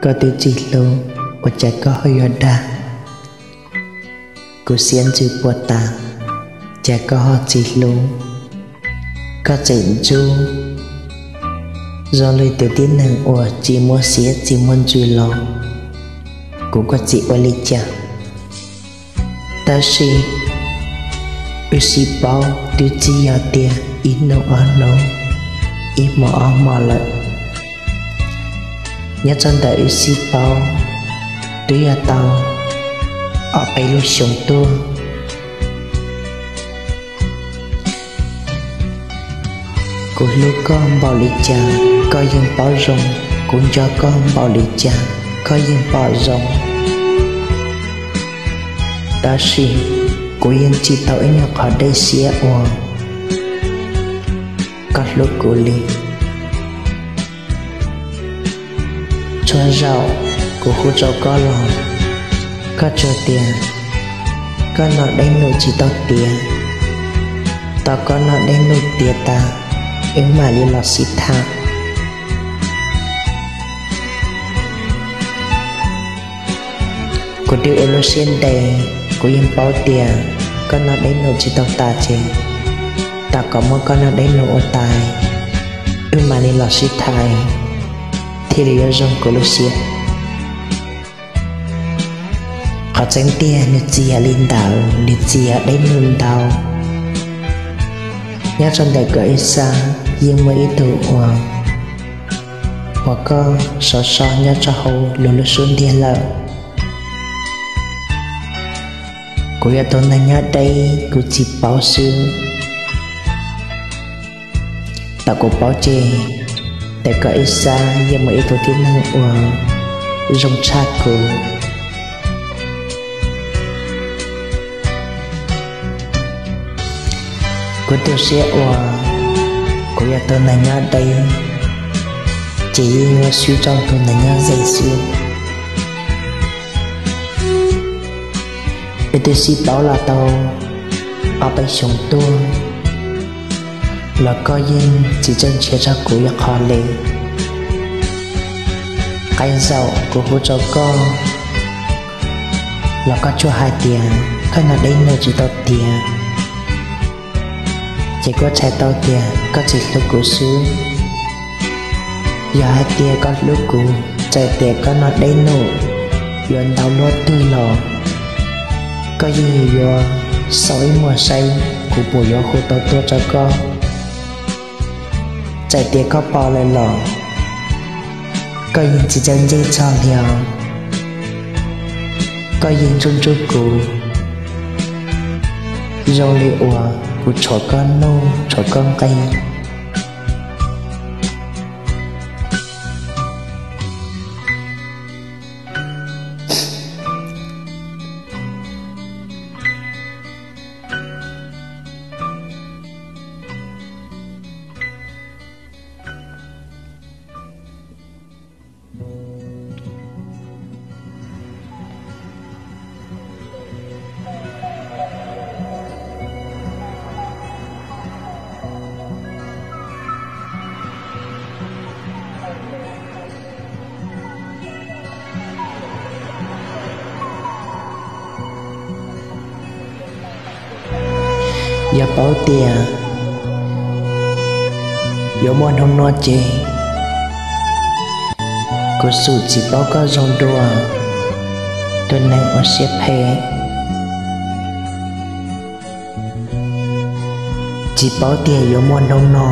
Koj twb tsis hlub, ua cas koj ho yuav dag? Kuv siab ntsws puas tas, cas koj ho tsis hlub? Koj tseem ntsuj zoo li tus tib neeg uas tsis muaj siab tsis muaj ntsws los, kuv kuj tsis ua li cas. Tab sis wb sib paub twb tsis yog tias ib hnub ob hnub, ib hmo ob hmo lawm. Nyob rau ntawm wb sib paub twb yog tau ob peb lub xyoo tuaj. Kuv hlub koj npaum li cas koj yeej paub zoo, kuv nco koj npaum li cas koj yeej pom zoo. Tab sis kuv yeej tsis tau ib nyuag qhov dej siab uas koj hlub kuv li. Txhua zaus kuv hu rau koj los koj tsuas tias koj noj dej num tsis tau tiav, tos koj noj dej num tiav tas wb mam li los sib tham. Kuv twb ua lub siab ntev, kuv yeej paub tias koj noj dej num tsis tau tas ces tos kom muab koj noj dej num ua tas wb mam li los sib tham thiaj li yuav zoo kuv lub siab. Qhov tseeb tiag nws tsis yog li ntawd, nws tsis yog dej num ntau. Nyob rau ntawm koj ib sab yeej muaj ib tug uas, uas koj sov so nyob rau hauv luag lub xub ntiag lawm. Kuv yog tus neeg nyob deb kuv tsis paub xwb. Thaum kuv paub ces ntawm koj ib sab yeej muaj ib tug tib neeg uas zoo tshaj kuv. Kuv tu siab uas kuv yog tus neeg nyob deb ces yeej yuav swb rau tus neeg nyob ze xwb. Wb twb sib paub los tau ob peb xyoos tuaj los koj yeej tsis txawj ntsia rau kuv ib qho li. Qee zaum kuv hu rau koj los koj tsuas hais tias koj noj dej num tsis tau tiav, ces kuv txhais tau tias koj tsis hlub kuv xwb. Yog hais tias koj hlub kuv, txawm tias koj noj dej num yuav ntau luaj twg los koj yeej yuav xaus ib muag saib kuv puas yuav hu tau tuaj rau koj. Txawm tias koj pom lawm los koj yeej tsis txawj ntse txog li os. Koj yeej ntsuj ntsuj kuv zoo li uas kuv tshuav koj nuj tshuav koj nqi. Yog paub tias yuav muaj hnub no ces kuv xum tsis paub koj zoo dua tus neeg ua siab phem. Tsis paub tias yuav muaj hnub no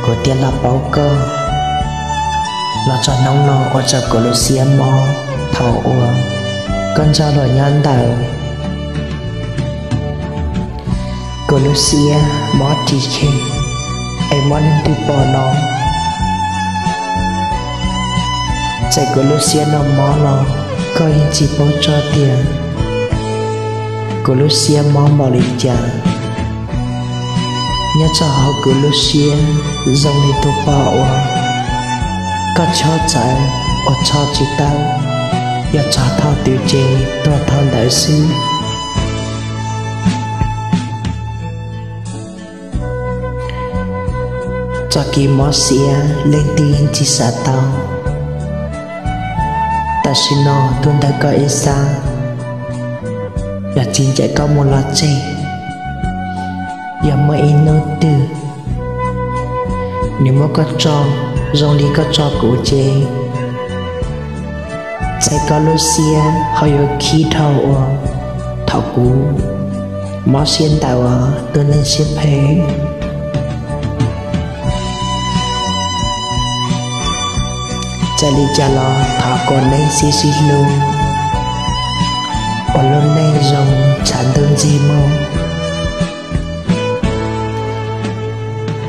kuv thiaj los paub koj, los txog hnub no ua rau kuv lub siab mob thaum uas koj nrog luag nyob ntawd. Kuv lub siab mob ris kheej es mob leej twg pom no. Txawm kuv lub siab no mob los koj yeej tsis paub tso tias kuv lub siab mob npaum li cas. Nyob rau hauv kuv lub siab zoo li tus poj uas koj chob txawv uas tso tsis tawm, yog tso thaum twg ces tuag thaum ntawd xwb. Txoj kev mob siab leej twg yeej tsis xav tau. Tam sim no tuaj ntawm koj ib sab, yog txiv ncaim koj mus los tseg, yog muaj ib hnub twg nws muab koj tso zoo li koj tso kuv ces txhais koj lub siab ho yuav khib dhau uas thaum kuv mob siab ntawm tus neeg siab phem. Txawm li cas los thov kom neb sib sib hlub ua lub neej zoo tshav ntuj ntxig mus.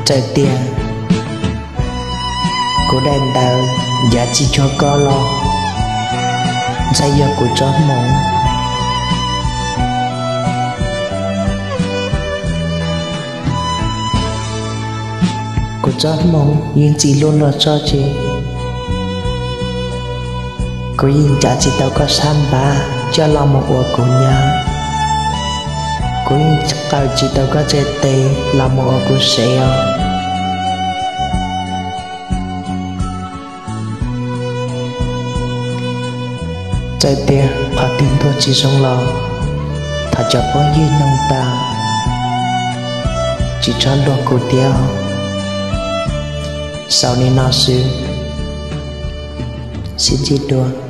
Txawm tias kuv daim ntawv ncav tsis cuag koj los ntshai yog kuv tsob hmoov. Kuv tsob hmoov yeej tsis luaj los tso tseg. Kuv yeej ncav tsis tau koj sab npab coj los mus ua kuv nyab. Kuv yeej qaws tsis tau koj txhais tes los mus ua kuv sev os. Txawm tias qhov twg ntuag tsis zoo los thov cov phooj ywg noog tas tsis txhob luag kuv thiab. Xaus li no xwb, sib ntsib dua.